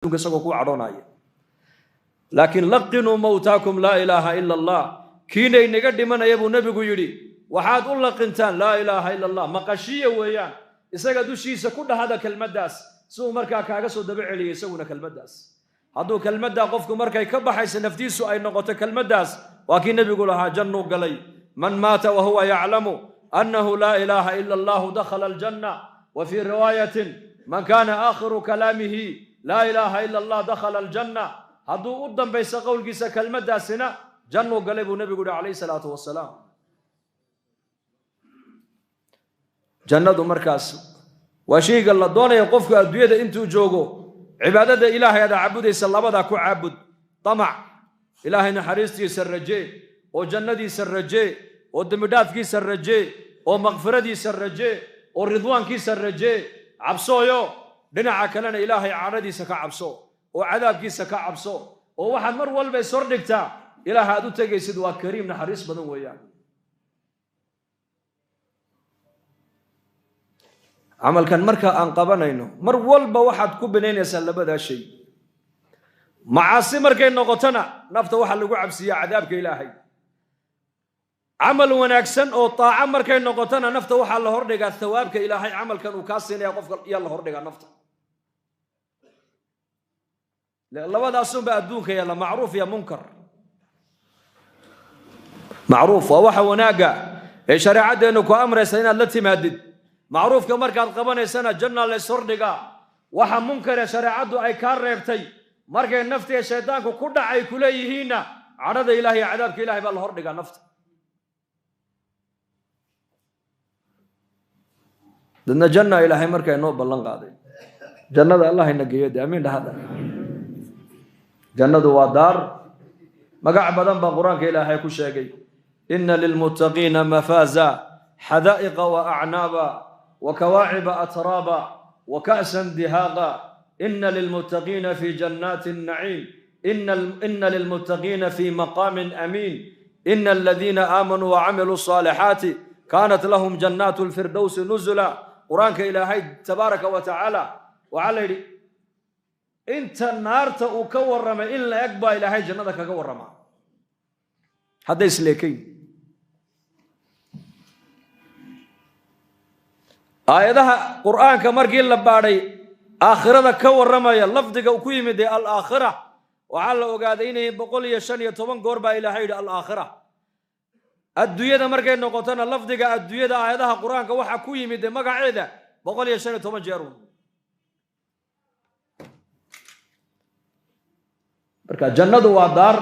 Adduunka isagoo ku cadhoonaya. Laakiin laqinuu mawtaakum laa ilaaha ila Allah, kiinay naga dhimanaya buu nebigu yidhi, waxaad u laqintaan laa ilaaha ila Allah, maqashiya weeyaan, isaga dushiisa ku dhahada kelmaddaas, si uu markaa kaaga soo daba celiyay isaguna kelmaddaas. Hadduu kelmaddaa qofku markay ka baxaysa naftiisu ay noqoto kelmaddaas, waa kii nebigu lahaa jannuu galay. Man maata wa huwa yaclamu annahu laa ilaaha ila allahu dakhala aljanna. Wa fii riwaayatin man kaana aakhiru kalaamihi laa ilaaha ila allah dakhala aljanna. Hadduu u dambaysa qowlkiisa kelmaddaasina jannuu galay buu nebigu yihi calayhi salaatu wasalaam. Jannadu markaas waa shayga la doonaya qofku adduunyada intuu joogo cibaadada Ilaahay aad caabudaysa labadaa ku caabud. Damac Ilaahay naxariistiisa rajee, oo jannadiisa rajee, oo dembidhaafkiisa rajee, oo makfiradiisa rajee, oo ridwaankiisa rajee. Cabsooyo dhinaca kalena Ilaahay cadhadiisa ka cabso oo cadaabkiisa ka cabso, oo waxaad mar walba ishordhigtaa Ilaaha aad u tegaysid waa kariim naxariis badan weeyaan. Camalkan marka aan qabanayno mar walba waxaad ku binaynaysaa labadaa shay. Macaasi markay noqotona nafta waxaa lagu cabsiiyaa cadaabka Ilaahay. Camal wanaagsan oo taaco markay noqotona nafta waxaa la hordhigaa thawaabka Ilaahay camalkan uu kaa siinaya qofka yaa la hordhigaa nafta. Labadaasunba adduunka yaalla, macruuf iyo munkar. Macruuf waa waxa wanaagga ee shareecadeennu ku amraysa inaad la timaadid. Macruufka markaad qabanaysana janna la ishordhigaa. Waxa munkar ee shareecaddu ay kaa reebtay markay naftiga shaydaanku ku dhacay ku leeyihiinna cadhada Ilahay iyo cadaabka Ilahay baa la hordhigaa nafta. Dadna janna Ilaahay markaa inoo ballan qaaday, jannada Allah ina geeyo de, amiin dhahada. Jannadu waa daar magac badan baa Qur-aanka Ilaahay ku sheegay. Ina lilmuttaqiina mafaaza, xadaa'iqa wa acnaaba wa kawaaciba atraaba wa ka'san dihaaqa. Ina lilmuttaqiina fi jannaati naciim. Ina lilmuttaqiina fi maqaamin amiin. Ina aladiina aamanuu wacamiluu الصaalixaati kaanat lahum jannaatu lfirdowsi nuzula. Qur-aanka Ilaahay tabaaraka wa tacaala waxaa la yidhi inta naarta uu ka warramay in la eg baa Ilaahay jannada kaga warramaa, hadday isleekayn. Aayadaha Qur'aanka markii la baadhay aakhirada ka warramaya lafdiga ku yimid ee alaakhira, waxaa la ogaaday inay 115 goor baa Ilaahay yidhi alaakhira. Adduunyada markay noqotona lafdiga adduunyada aayadaha Qur-aanka waxaa ku yimid ee magaceeda 115 jeer. Marka jannadu waa daar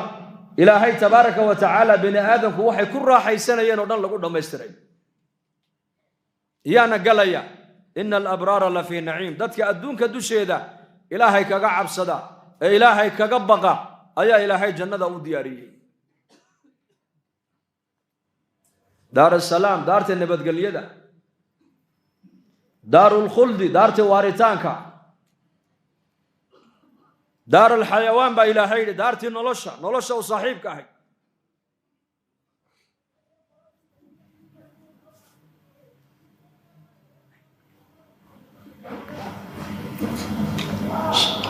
Ilaahay tabaaraka wa tacaala bini aadamku waxay ku raaxaysanayeen oo dhan lagu dhammaystiray. Iyaana galaya? Ina alabraara la fii naciim. Dadka adduunka dusheeda Ilaahay kaga cabsada ee Ilaahay kaga baqa ayaa Ilaahay jannada u diyaariyey. Daar asalaam, daarta nabadgelyada, daarulkhuldi, daarta waaritaanka, daar alxayawaan baa Ilaahay yidhi, daartii nolosha, nolosha u saaxiibka ahayd.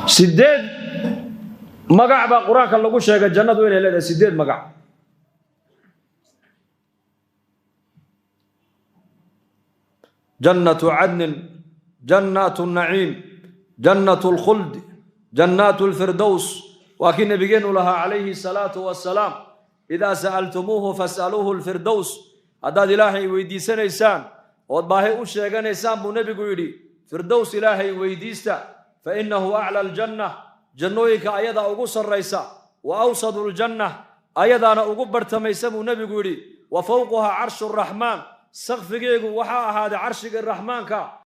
8 magac baa Qur-aanka lagu sheegay jannadu inay leedahay, 8 magac. Jannatu cadnin, jannaatu naciim, jannatu lkhuld, jannaatu lfirdows. Waa kii nabigeenu lahaa calayhi salaatu wasalaam: idaa sa'altumuuhu fas'aluuhu lfirdows. Haddaad Ilaahay weydiisanaysaan ood baahi u sheeganaysaan buu nebigu yidhi, firdows Ilaahay weydiista. Fa innahu acla aljanna, jannooyinka ayadaa ugu sarraysa, wa awsadu ljanna, ayadaana ugu bartamaysa buu nebigu yidhi, wa fawquhaa carshu raxmaan, sakfigeegu waxaa ahaaday carshigii raxmaanka.